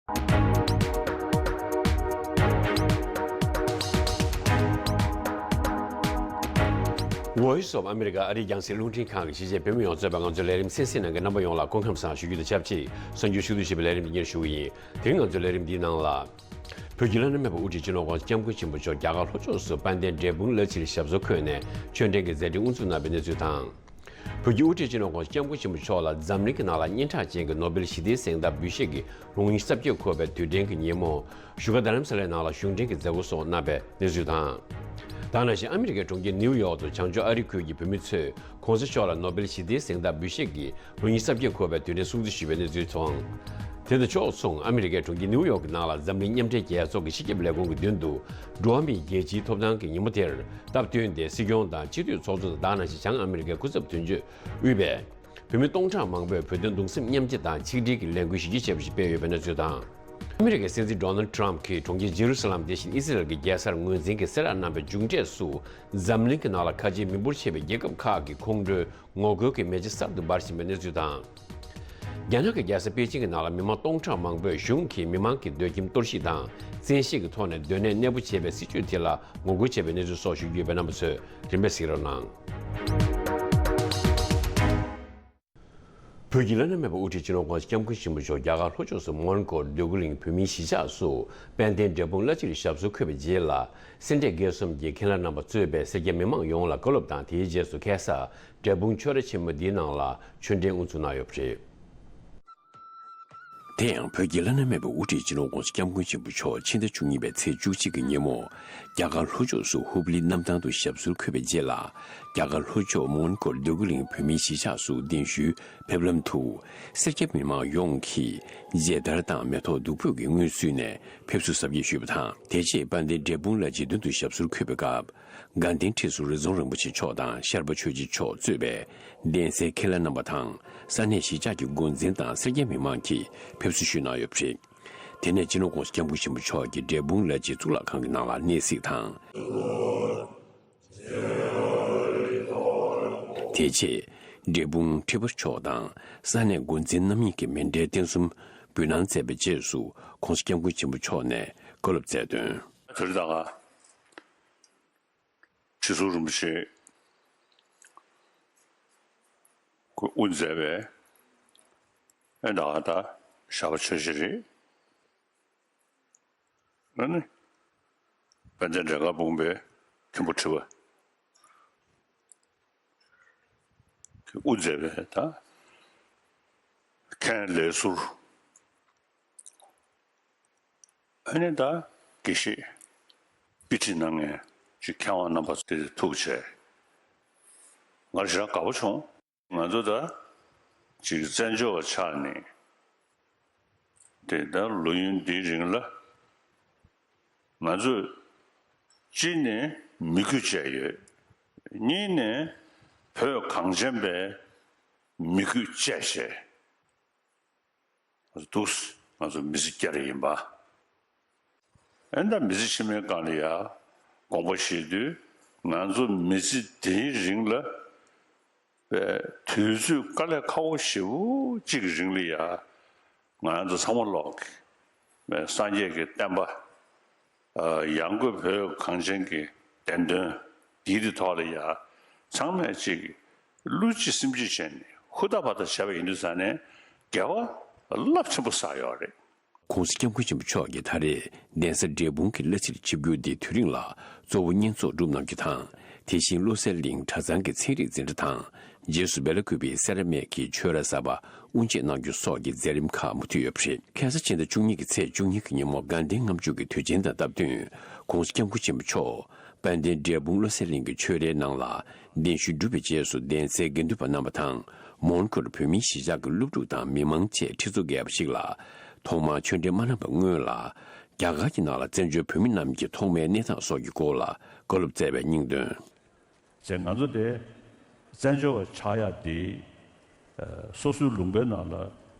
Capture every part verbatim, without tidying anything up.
Voice of America ཨ་རིའི་རྒྱང་སྲིང་རླུང་འཕྲིན་ཁང་གི་གཞིས་བྱེས་བོད་མི་ཡོངས་གཙོས་པའི་ང་ཚོའི་ལས་རིམ་གསན་གཟིགས་གནང་མཁན་རྣམ་པ་ཡོངས་ལ་སྐུ་ཁམས་བཟང་ཞུ་རྒྱུ་དང་ཆབས་ཅིག་གསར་འགྱུར་ཕྱོགས་བསྡུས་ཞེས་པའི་ལས་རིམ་འདི་སྙན་ཞུ་གི་ཡིན། དེ་རིང་ང་ཚོའི་ལས་རིམ་འདིའི་ནང་ལ། བོད་ཀྱི་བླ་ན་མེད་པའི་དབུ་ཁྲིད་སྤྱི་ནོར་༸གོང་ས་༸སྐྱབས་མགོན་ཆེན་པོ་མཆོག་རྒྱ་གར་ལྷོ་ཕྱོགས་སུ་དཔལ་ལྡན་འབྲས་སྤུངས་བླ་སྤྱིར་ཞབས་སོར་འཁོད་ནས་ཆོས་འབྲེལ་གྱི་མཛད་འཕྲིན་དབུ་འཛུགས་གནང་བའི་གནས་ཚུལ་དང་། བོད་ཀྱི་དབུ་ཁྲིད་སྤྱི་ནོར་༸གོང་ས་༸སྐྱབས་མགོན་ཆེན་པོ་མཆོག་ལ་འཛམ་གླིང་གི་ནང་ལ་སྙན་གྲགས་ཅན་གྱི་ནོ་སྦེལ་ཞི་བདེའི་གཟེངས་རྟགས་འབུལ་བཞེས་ཀྱི་ལོ་ཉི་ཤུ་རྩ་བརྒྱད་འཁོར་བའི་དུས་དྲན་གྱི་ཉིན་མོ། བཞུགས་སྒར་རྡ་རམ་ས་ལའི་ནང་ལ་གཞུང་འབྲེལ་གྱི་མཛད་སྒོ་སོགས་གནང་བའི་གནས་ཚུལ་དང་། ད་ག་ནང་བཞིན་ཨ་མི་རི་ཀའི་གྲོང་ཁྱེར་ནིའུ་ཡོག་ཏུ་བྱང་ཕྱོགས་ཨ་རིའི་ཁུལ་གྱི་བོད་མི་ཚོས་༸གོང་ས་མཆོག་ལ་ནོ་སྦེལ་ཞི་བདེའི་གཟེངས་རྟགས་འབུལ་བཞེས་ཀྱི་ལོ་ཉི་ཤུ་རྩ་བརྒྱད་འཁོར་བའི་དུས་དྲན་སྲུང་བརྩི་ཞུས་པའི་གནས་ཚུལ་སོང་། དེ་དང་ཕྱོགས་མཚུངས་ཨ་མི་རི་ཀའི་གྲོང་ཁྱེར་ནིའུ་ཡོག་གི་ནང་ལ་འཛམ་གླིང་མཉམ་འབྲེལ་རྒྱལ་ཚོགས་ཀྱི་སྤྱི་ཁྱབ་ལས་ཁུངས་ཀྱི་མདུན་དུ་འགྲོ་བ་མིའི་རྒྱལ་སྤྱིའི་ཐོབ་ཐང་གི་ཉིན་མོ་དེར་སྟབས་བསྟུན་ཏེ་སྲིད་སྐྱོང་དང་སྤྱི་འཐུས་ཚོགས་གཙོ་དང་ད་ག་ནང་བཞིན་བྱང་ཨ་མི་རི་ཀའི་སྐུ་ཚབ་དོན་གཅོད་དབུས་པའི་བོད་མི་སྟོང་ཕྲག་མང་པོས་བོད་དོན་གདུང་སེམས་མཉམ་སྐྱེད་དང་ཆིག་སྒྲིལ་གྱི་ལས་འགུལ་གཞི་རྒྱ་ཆེ་བ་ཞིག་སྤེལ་ཡོད་པའི་གནས་ཚུལ་དང་། ཨ་མི་རི་ཀའི་སྲིད་འཛིན་ཌོ་ནལ་ཌི་ཊརམ་ཕི་གྱིས་གྲོང་ཁྱེར་ཇེ་རུ་སཱ་ལམ་དེ་བཞིན་ཨི་སི་རལ་གྱི་རྒྱལ་སར་ངོས་འཛིན་གྱིས་གསལ་བསྒྲགས་གནང་བའི་མཇུག་འབྲས་སུ། འཛམ་གླིང་གི་ནང་ལ་ཁ་ཆེའི་མི་འབོར་ཆེ་བའི་རྒྱལ་ཁབ་ཁག་གི་ཁོང་ཁྲོའི་ངོ་རྒོལ་གྱི་མེ་ལྕེ་གསར་དུ་འབར་བཞིན་པའི་གནས་ཚུལ་དང་། རྒྱ་ནག་གི་རྒྱལ་ས་པེ་ཅིང་གི་ནང་ལ་མི་མང་སྟོང་ཕྲག་མང་པོས་གཞུང་གིས་མི་མང་གི་སྡོད་ཁྱིམ་གཏོར་བཤིག་དང་བཙན་ཤེད་ཀྱི་ཐོག་ནས་སྡོད་གནས་གནས་སྤོ་བྱས་པའི་སྲིད་བྱུས་དེ་ལ་ངོ་རྒོལ་བྱས་པའི་གནས་ཚུལ་སོགས་ཞུ་རྒྱུ་ཡོད་པས་རྣམ་པ་ཚོས་རིམ་པས་གཟིགས་རོགས་གནང་། བོད་ཀྱི་བླ་ན་མེད་པའི་དབུ་ཁྲིད་སྤྱི་ནོར་༸གོང་ས་༸སྐྱབས་མགོན་ཆེན་པོ་མཆོག་རྒྱ་གར་ལྷོ་ཕྱོགས་སུ་མོན་གྷོ་འདོད་རྒུ་གླིང་བོད་མིའི་གཞིས་ཆགས་སུ་དཔལ་ལྡན་འབྲས་སྤུངས་བླ་སྤྱིར་ཞབས་སོར་འཁོད་པའི་རྗེས་ལ། སེ་འབྲས་དགེ་གསུམ་གྱི་མཁན་བླ་རྣམ་པ་གཙོས་པའི་སེར་སྐྱ་མི་མང་ཡོངས་ལ་བཀའ་སློབ་དང་དེའི་རྗེས་སུ་ཁ་སང་འབྲས་སྤུངས་ཆོས་ར་ཆེན་མོ་འདིའི་ནང་ལ་ཆོས་འབྲེལ་དབུ་འཛུགས་གནང་ཡོད་པ་རེད། དེ་ཡང་བོད་ཀྱི་བླ་ན་མེད་པའི་དབུ་ཁྲིད་སྤྱི་ནོར་༸གོང་ས་༸སྐྱབས་མགོན་ཆེན་པོ་མཆོག་ཕྱི་ཟླ་བཅུ་གཉིས་པའི་ཚེས་བཅུ་གཅིག་གི་ཉིན་མོ། རྒྱ་གར་ལྷོ་ཕྱོགས་སུ་ཧུབ་ལི་གནམ་ཐང་དུ་ཞབས་སོར་འཁོད་པའི་རྗེས་ལ། རྒྱ་གར་ལྷོ་ཕྱོགས་མོན་གྷོ་འདོད་རྒུ་གླིང་བོད་མིའི་གཞིས་ཆགས་སུ་གདན་ཞུའི་ཕེབས་ལམ་དུ། སེར་སྐྱ་མི་མང་ཡོངས་ཀྱིས་མཇལ་དར་དང་མེ་ཏོག་བདུག་སྤོས་ཀྱི་སྔོན་བསུས་ནས་ཕེབས་བསུ་གཟབ་རྒྱས་ཞུས་པ་དང་། དེ་རྗེས་དཔལ་ལྡན་འབྲས་སྤུངས་བླ་སྤྱིའི་མདུན་དུ་ཞབས་སོར་འཁོད་པའི་སྐབས། དགའ་ལྡན་ཁྲི་ཟུར་རི་རྫོང་རིན་པོ་ཆེ་མཆོག་དང་ཤར་པ་ཆོས་རྗེ་མཆོག་གཙོས་པའི་གདན་སའི་མཁན་བླ་རྣམ་པ་དང་ས་གནས་གཞིས་ཆགས་ཀྱི་འགོ་འཛིན་དང་སེར་སྐྱ་མི་མང་གིས་ཕེབས་བསུ་ཞུས་གནང་ཡོད་པ་རེད། དེ་ནས་སྤྱི་ནོར་༸གོང་ས་༸སྐྱབས་མགོན་ཆེན་པོ་མཆོག་གིས་འབྲས་སྤུངས་བླ་སྤྱིའི་གཙུག་ལག་ཁང་གི་ནང་ལ་གནས་གཟིགས་དང་། དེ་རྗེས་འབྲས་སྤུངས་ཁྲི་པ་མཆོག་དང་ས་གནས་འགོ་འཛིན་རྣམ་གཉིས་ཀྱིས་མཎྜལ་རྟེན་གསུམ་འབུལ་གནང་མཛད་པའི་རྗེས་སུ་༸གོང་ས་༸སྐྱབས་མགོན་ཆེན་པོ་མཆོག་ནས་བཀའ་སློབ་སྩལ་དོན། དེ་རིང་ད་ང་ཁྲི་ཟུར་རིན་པོ་ཆེ་ཁོས་དབུ་མཛད་པའི་ཨེ་ད་ང་ད་ཤར་པ་ཆོས་རྗེ་རེད། ཨ་ནི་དཔལ་ལྡན་འབྲས་དཀར་སྤུངས་པའི་མཁན་པོ་ཁྲི་པ་ཁོས་དབུ་མཛད་པའི་ད་མཁན་ལས་ཟུར། ཨ་ནི་ད་དགེ་བཤེས་དཔེ་ཁྲིད་གནང་མཁན་ཅིག་མཁས་དབང་རྣམ་པ་ཚོ་དེ་ཐུག་བྱས། ང་ཞེ་དྲག་དགའ་པོ་བྱུང་། ང་ཚོ་ད་ཅིག་བཙན་བྱོལ་བ་ཆགས་ནས་དེ་ད་ལོ་ཡུན་འདིའི་རིང་ལ་ང་ཚོས་གཅིག་ནས་མི་རྒྱུད་བཅད་ཡོད། གཉིས་ནས་བོད་གངས་ཅན་པའི་མི་རྒྱུད་བཅད་བྱས། ང་ཚོ་འདུག་ང་ཚོ་མི་ཚེ་བསྐྱལ་ཡིན་པ། ཨེ་ད་མི་ཚེ་ཕྱི་མའི་སྒང་ལ་ཡ་དགོངས་པ་བཞེས་དུས་ང་ཚོ་མི་ཚེ་འདིའི་རིང་ལ་པའི་དུས་ཚོད་དཀའ་ལས་ཁག་པོ་ཞེ་པོ་གཅིག་གི་རིང་ལ་ཡ་ང་ཚོ་ཚང་མ་ལོག་གི་པའི་སངས་རྒྱས་ཀྱི་བསྟན་པ། ཡང་སྒོས་བོད་གངས་ཅན་གྱི་བདེན་དོན་འདིའི་ཐོག་ལ་ཡ་ཚང་མས་ཅིག་བློ་གཅིག་སེམས་གཅིག་བྱས་ནས་ཧུར་ཐག་འབད་ཐག་བྱས་པ་ཡིན་དུས་ཙང་ནས་དགེ་བ་རླབས་ཆེན་པོ་བསགས་ཡོད་རེད། ༸གོང་ས་༸སྐྱབས་མགོན་ཆེན་པོ་མཆོག་གིས་ད་རེས་གདན་ས་འབྲས་སྤུངས་ཀྱི་བླ་སྤྱིར་ཆིབས་བསྒྱུར་འདིའི་དུས་རིང་ལ་གཙོ་བོ་བསྙེན་རྫོགས་སྒྲུབ་གནང་རྒྱུ་དང་། དེ་བཞིན་བློ་གསལ་གླིང་གྲྭ་ཚང་གི་ཚན་རིག་འཛིན་གྲྭ་དང་། རྗེས་སུ་སྦེ་ལ་ཀུ་པའི་སེ་ར་སྨད་ཀྱི་ཆོས་ར་གསར་པ་དབུ་འབྱེད་གནང་རྒྱུ་སོགས་ཀྱི་མཛད་རིམ་ཁག་མུ་མཐུད་ཡོད་པ་རེད། ཁ་སང་ཕྱི་ཟླ་བཅུ་གཉིས་ཀྱི་ཚེས་བཅུ་གཉིས་ཀྱི་ཉིན་མོ་དགའ་ལྡན་ལྔ་མཆོད་ཀྱི་དུས་ཆེན་དང་སྟབས་བསྟུན་༸གོང་ས་༸སྐྱབས་མགོན་ཆེན་པོ་མཆོག་དཔལ་ལྡན་འབྲས་སྤུངས་བློ་གསལ་གླིང་གི་ཆོས་རའི་ནང་ལ་གདན་ཞུ་གྲུབ་པའི་རྗེས་སུ་གདན་སའི་དགེ་འདུན་པ་རྣམ་པ་དང་མོན་གྷོར་བོད་མིའི་གཞིས་ཆགས་ཀྱི་སློབ་ཕྲུག་དང་མི་མང་བཅས་ཁྲི་ཚོ་བརྒལ་བ་ཞིག་ལ་ཐོག་མར་ཆོས་འབྲེལ་མ་གནང་བའི་སྔོན་ལ་རྒྱ་གར་གྱི་ནང་ལ་བཙན་བྱོལ་བོད་མི་རྣམས་ཀྱི་ཐོག་མའི་གནས་སྟངས་སོགས་ཀྱི་སྐོར་ལ་བཀའ་སློབ་སྩལ་བའི་སྙིང་དོན། ཟེར་ང་ཚོ་དེ་བཙན་བྱོལ་བ་ཆགས་ཡ་དེ་སོ་སོའི་ལུང་པའི་ནང་ལ་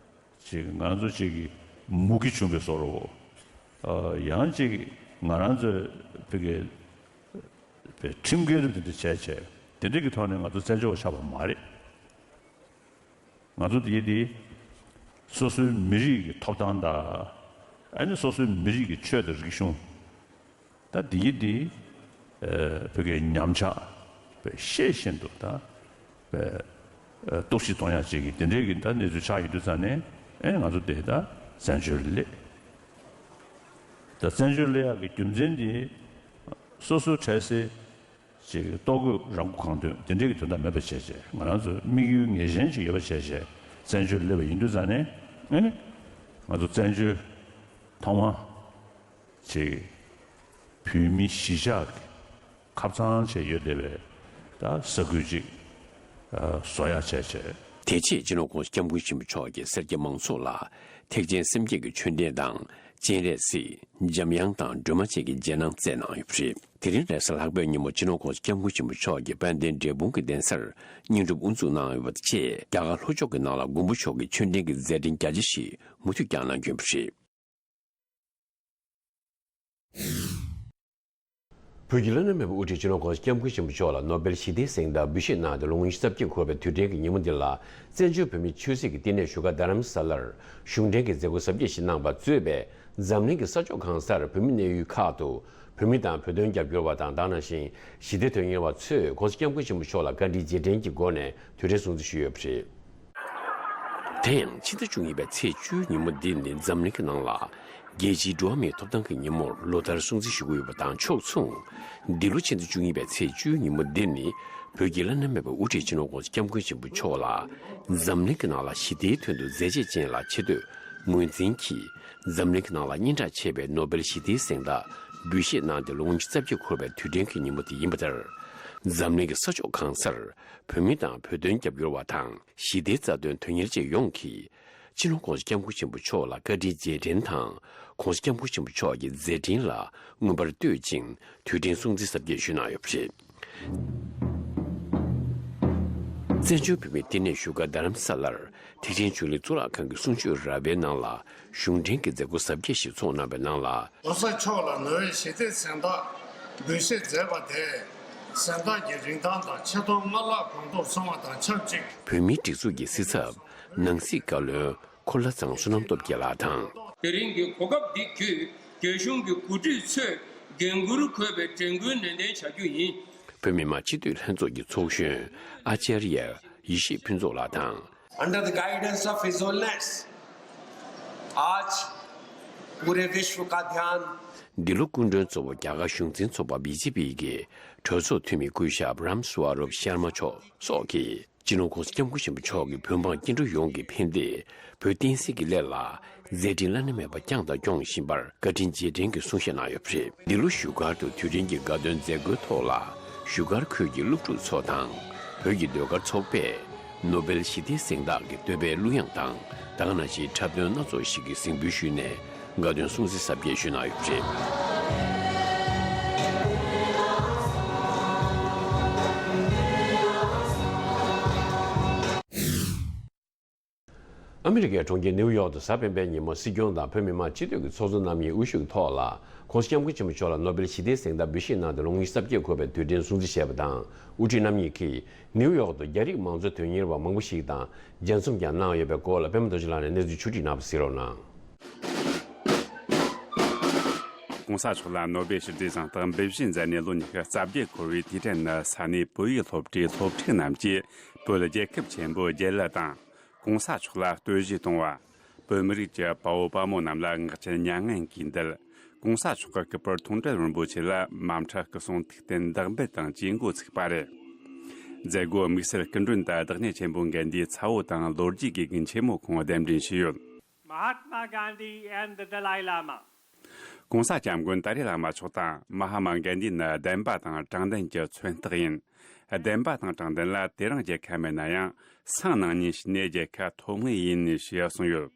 ཅིག་ང་ཚོ་ཅིག་གི་མུ་གེ་བྱུང་བའི་བཟོ་འདྲ་བོ། ཡང་ཅིག་ང་རང་ཚོའི་བོད་ཀྱི་བའི་ཁྲིམས་འགལ་རིགས་དེ་འདྲ་བྱས་བྱས་དེ་འདྲ་གི་ཐོག་ནས་ང་ཚོ་བཙན་བྱོལ་བ་ཆགས་པ་མ་རེད། ང་ཚོ་དེ་དེ་སོ་སོའི་མི་རིགས་ཀྱི་ཐོབ་ཐང་དང་ ཨ་ནི་སོ་སོའི་མི་རིགས་ཀྱི་ཆོས་དང་རིག་གཞུང་། ད་འདི་གི་འདི་བོད་སྐད་ཉམས་ཆག་པའི་ཤེས་བཞིན་དུ་ད་གཏོར་བཤིག་གཏོང་ཡག་ཅིག་གི་དེ་འདྲའི་གི་ད་གནས་ཚུལ་ཆགས་ཡོད་དུས་ཙང་ནས། ཨེ་ང་ཚོ་དེ་ད་བཙན་བྱོལ་སླེབས། ད་བཙན་བྱོལ་སླེབས་ཡག་གི་རྒྱུ་མཚན་འདི་སོ་སོའི་འཕྲལ་སེལ་ཅིག་ལྟོ་གོས་རང་མགོ་གང་ཐོན་དེ་འདྲའི་གི་དོན་དག་མེད་པ་བྱས་བྱས། ང་རང་ཚོ་དམིགས་ཡུལ་ངེས་ཅན་ཅིག་ཡོད་པ་བྱས་བྱས་བཙན་བྱོལ་སླེབས་པ་ཡིན་དུས་ཙང་ནས། ཨེ་ང་ཚོ་བཙན་བྱོལ་ཐོག་མ་ཅིག་བོད་མི་གཞིས་ཆགས་ཀྱི་ཁབ་གཙང་བྱས་ཡོད་བསྡད་པའི་ད་ས་ཁུལ་ཅིག་བཟོ་ཡག་བྱས་བྱས། དེ་རྗེས་སྤྱི་ནོར་༸གོང་ས་༸སྐྱབས་མགོན་ཆེན་པོ་མཆོག་གིས་སེར་སྐྱ་མང་ཚོགས་ལ་ཐེག་ཆེན་སེམས་བསྐྱེད་ཀྱི་ཆོས་འབྲེལ་དང་། སྤྱན་རས་གཟིགས། འཇམ་དབྱངས་དང་སྒྲོལ་མ་བཅས་ཀྱི་རྗེས་གནང་སྩལ་གནང་ཡོད་པ་རེད། དེ་རིང་རེས་གཟའ་ལྷག་པའི་ཉིན་མོ་སྤྱི་ནོར་༸གོང་ས་༸སྐྱབས་མགོན་ཆེན་པོ་མཆོག་གིས་དཔལ་ལྡན་འབྲས་སྤུངས་ཀྱི་གདན་སར་བསྙེན་སྒྲུབ་དབུ་འཛུགས་གནང་ཡོད་པ་དང་བཅས། རྒྱ་གར་ལྷོ་ཕྱོགས་ཀྱི་ནང་ལ་མགོན་པོ་མཆོག་གི་ཆོས་འབྲེལ་གྱི་མཛད་འཕྲིན་རྒྱ་ཆེ་ཞིག་མུ་མཐུད་བསྐྱངས་གནང་རྒྱུ་ཡིན་པ་རེད། བོད་ཀྱི་བླ་ན་མེད་པའི་དབུ་ཁྲིད་སྤྱི་ནོར་༸གོང་ས་༸སྐྱབས་མགོན་ཆེན་པོ་མཆོག་ལ་ནོ་བེལ་ཞི་བདེའི་གཟེངས་རྟགས་འབུལ་བཞེས་གནང་སྟེ་ལོ་ངོ་ཉི་ཤུ་རྩ་བརྒྱད་འཁོར་བའི་དུས་དྲན་གྱི་ཉིན་མོ་འདི་ལ། བཙན་བྱོལ་བོད་མིའི་ཆོས་སྲིད་ཀྱི་བསྟི་གནས་བཞུགས་སྒར་རྡ་རམ་ས་ལར་གཞུང་འབྲེལ་གྱི་མཛད་སྒོ་གཟབ་རྒྱས་ཤིག་གནང་བ་གཙོས་པའི་འཛམ་གླིང་གི་ས་ཕྱོགས་གང་སར་བོད་མི་གནས་ཡུལ་ཁག་ཏུ་བོད་མི་དང་བོད་དོན་རྒྱབ་སྐྱོར་བ་དང་། ད་ག་ནང་བཞིན་ཞི་བདེའི་དོན་གཉེར་བ་ཚོས་༸གོང་ས་༸སྐྱབས་མགོན་ཆེན་པོ་མཆོག་ལ་བཀའ་དྲིན་རྗེས་དྲན་གྱི་སྒོ་ནས་དུས་དྲན་སྲུང་བརྩི་ཞུས་ཡོད་པ་རེད། དེ་ཡང་ཕྱི་ཟླ་བཅུ་གཉིས་པའི་ཚེས་བཅུའི་ཉིན་མོ་འདི་ནི་འཛམ་གླིང་གི་ནང་ལ་རྒྱལ་སྤྱིའི་འགྲོ་བ་མིའི་ཐོབ་ཐང་གི་ཉིན་མོར་ལོ་ལྟར་སྲུང་བརྩི་ཞུ་གི་ཡོད་པ་དང་ཕྱོགས་མཚུངས། འདི་ལོ་ཕྱི་ཟླ་བཅུ་གཉིས་པའི་ཚེས་བཅུའི་ཉིན་མོ་འདི་ནི་བོད་ཀྱི་བླ་ན་མེད་པའི་དབུ་ཁྲིད་སྤྱི་ནོར་༸གོང་ས་༸སྐྱབས་མགོན་ཆེན་པོ་མཆོག་ལ་འཛམ་གླིང་གི་ནང་ལ་ཞི་བདེའི་དོན་དུ་མཛད་རྗེས་ཅན་ལ་ཆེ་བསྟོད་ངོས་འཛིན་གྱིས། འཛམ་གླིང་གི་ནང་ལ་སྙན་གྲགས་ཆེ་བའི་ནོ་བེལ་ཞི་བདེའི་གཟེངས་རྟགས་འབུལ་བཞེས་གནང་སྟེ་ལོ་ངོ་ཉི་ཤུ་རྩ་བརྒྱད་འཁོར་བའི་དུས་དྲན་གྱི་ཉིན་མོ་དེ་ཡིན་པ་ལྟར། འཛམ་གླིང་གི་ས་ཕྱོགས་གང་སར་བོད་མི་དང་བོད་དོན་རྒྱབ་སྐྱོར་བ་དང་། ཞི་བདེའི་རྩ་དོན་དོན་གཉེར་ཅན་ཡོངས་ཀྱིས་སྤྱི་ནོར་༸གོང་ས་༸སྐྱབས་མགོན་ཆེན་པོ་མཆོག་ལ་བཀའ་དྲིན་རྗེས་དྲན་དང་། ༸གོང་ས་༸སྐྱབས་མགོན་ཆེན་པོ་མཆོག་གི་མཛད་འཕྲིན་ལ་མངོན་པར་བསྟོད་ཅིང་དུས་དྲན་སྲུང་བརྩི་གཟབ་རྒྱས་ཞུས་གནང་ཡོད་པ་རེད། བཙན་བྱོལ་བོད་མིའི་བསྟི་གནས་བཞུགས་སྒར་རྡ་རམ་ས་ལར་ཐེག་ཆེན་ཆོས་གླིང་གཙུག་ལག་ཁང་གི་གསུང་ཆོས་ར་བའི་ནང་ལ་གཞུང་འབྲེལ་གྱི་མཛད་སྒོ་གཟབ་རྒྱས་ཤིག་ཚོགས་གནང་བའི་ནང་ལ། གོང་ས་མཆོག་ལ་ནོ་བེལ་ཞི་བདེའི་གཟེངས་རྟགས་འབུལ་བཞེས་མཛད་པ་དེས་གཟེངས་རྟགས་ཀྱི་རིན་ཐང་དང་ཆེ་མཐོང་སྔར་ལྷག་གོང་མཐོར་སོང་བ་དང་ཆབས་ཅིག་བོད་མིའི་སྒྲིག་འཛུགས་ཀྱི་སྲིད་ཚབ་ནང་སྲིད་བཀའ་བློན་འཁོར་ལྷ་ཚང་བསོད་ནམས་སྟོབས་རྒྱལ་ལགས་དང་། དེ་རིང་གི་གོ་སྐབས་འདི་བརྒྱུད་རྒྱ་གཞུང་གི་འགོ་ཁྲིད་ཚོས་འགན་འཁུར་འཁོད་པའི་དྲན་སྐུལ་ནན་ཏན་བྱ་རྒྱུ་ཡིན། བོད་མི་མང་སྤྱི་འཐུས་ལྷན་ཚོགས་ཀྱི་ཚོགས་གཞོན་ཨ་ཙརྱ་ཡེ་ཤེས་ཕུན་ཚོགས་ལགས་དང་། Under the guidance of His Holiness, आज पूरे विश्व का ध्यान འདི་ལོ་སྐུ་མགྲོན་གཙོ་བོ་རྒྱ་གར་གཞུང་འཛིན་ཚོགས་པ་བི་ཇེ་པི་གི་གྲོས་ཚོགས་འཐུས་མི་སྐུ་ཞབས་རམ་སུ་ཝ་རུབ་ཤར་མ་མཆོག་སོགས་ཀྱིས། སྤྱི་ནོར་༸གོང་ས་༸སྐྱབས་མགོན་ཆེན་པོ་མཆོག་གིས་བོད་འབངས་སྐྱེ་འགྲོ་ཡོངས་ཀྱི་ཕན་བདེ། བོད་བསྟན་སྲིད་ཀྱི་སླད་ལ་མཛད་འཕྲིན་བླ་ན་མེད་པ་བསྐྱངས་དང་སྐྱོང་བཞིན་པར་བཀའ་དྲིན་རྗེས་དྲན་གྱི་གསུང་བཤད་གནང་ཡོད་པ་རེད། འདི་ལོ་བཞུགས་སྒར་དུ་དུས་དྲན་གྱི་དགའ་སྟོན་མཛད་སྒོའི་ཐོག་ལ་བཞུགས་སྒར་ཁུལ་གྱི་སློབ་ཕྲུག་ཚོ་དང་བོད་ཀྱི་ཟློས་གར་ཚོགས་པས་ནོ་བེལ་ཞི་བདེའི་གཟེངས་རྟགས་ཀྱི་བསྟོད་པའི་གླུ་དབྱངས་དང་། ད་ག་ནང་བཞིན་འཁྲབ་སྟོན་སྣ་ཚོགས་ཤིག་གི་གཟེངས་འབུལ་ཞུས་ནས་དགའ་སྟོན་སྲུང་བརྩི་གཟབ་རྒྱས་ཞུས་གནང་ཡོད་པ་རེད། ཨ་མི་རི་ཀའི་གྲོང་ཁྱེར་ནིའུ་ཡོག་ཏུ་གཟའ་སྤེན་པའི་ཉིན་མོ་སྲིད་སྐྱོང་དང་བོད་མི་མང་སྤྱི་འཐུས་ཀྱི་ཚོགས་གཙོ་རྣམ་གཉིས་དབུ་བཞུགས་ཐོག་ལ་༸གོང་ས་༸སྐྱབས་མགོན་ཆེན་པོ་མཆོག་ལ་ནོ་བེལ་ཞི་བདེའི་གཟེངས་རྟགས་འབུལ་བཞེས་གནང་སྟེ་ལོ་ངོ་ཉི་ཤུ་རྩ་བརྒྱད་འཁོར་བའི་དུས་དྲན་སྲུང་བརྩི་བྱས་པ་དང་། དབུ་ཁྲིད་རྣམ་གཉིས་ཀྱིས་ནིའུ་ཡོག་ཏུ་རྒྱ་རིགས་མང་གཙོའི་དོན་གཉེར་བ་མང་པོ་ཞིག་དང་མཇལ་འཛོམས་ཀྱང་གནང་ཡོད་པའི་སྐོར་ལ་པད་མ་རྡོ་རྗེ་ལགས་ནས་གནས་ཚུལ་ཕྱོགས་བསྒྲིགས་གནང་བ་གཟིགས་རོགས་གནང་། ༸གོང་ས་མཆོག་ལ་ནོ་བེལ་ཞི་བདེའི་གཟེངས་རྟགས་འབུལ་བཞེས་མཛད་ནས་ལོ་ཉི་ཤུ་རྩ་བརྒྱད་འཁོར་བའི་དུས་དྲན་ནི་ས་གནས་བོད་ཡིག་སློབ་གྲྭའི་སློབ་ཕྲུག་རྣམས་ཀྱིས་བོད་རྒྱལ་ཁབ་ཆེན་པོའི་རྒྱལ་གླུ་དང་༸གོང་ས་མཆོག་ལ་བསྟོད་གཞས་གཏོང་བ། བོད་མི་རིགས་ཀྱི་དཔའ་བོ་དཔའ་མོ་རྣམས་ལ་ངག་རྐྱལ་མྱ་ངན་གྱིས་འདུད། ༸གོང་ས་མཆོག་གི་སྐུ་པར་མཐོང་གྲོལ་རིན་པོ་ཆེ་ལ་མ་ཕྲ་སྐུ་གསུང་ཐུགས་རྟེན་བདག་འབུལ་དང་བཅས་འགོ་ཚུགས་པ་རེད། མཛད་སྒོའི་དམིགས་བསལ་སྐུ་མགྲོན་དུ་བདག་ཉིད་ཆེན་པོ་མགོན་པོའི་ཚ་བོ་དང་ལོ་རྒྱུས་དགེ་རྒན་ཆེན་མོ་ཁོང་གདན་འདྲེན་ཞུས་ཡོད། Mahatma Gandhi and the Dalai Lama. ༸གོང་ས་༸སྐྱབས་མགོན་ཏཱ་རེ་བླ་མ་མཆོག་དང་མ་ཧཱ་མ་གན་དྷི་ནི་བདེན་པ་དང་དྲང་བདེན་གྱི་མཚོན་རྟགས་ཡིན། བདེན་པ་དང་དྲང་བདེན་ལ་དེ་རིང་རྒྱལ་ཁ་མེད་ན་ཡང་སང་གནངས་ཉིན་ཞིག་ནས་རྒྱལ་ཁ་ཐོབ་ངེས་ཡིན་ཞེས་གསུངས་ཡོད།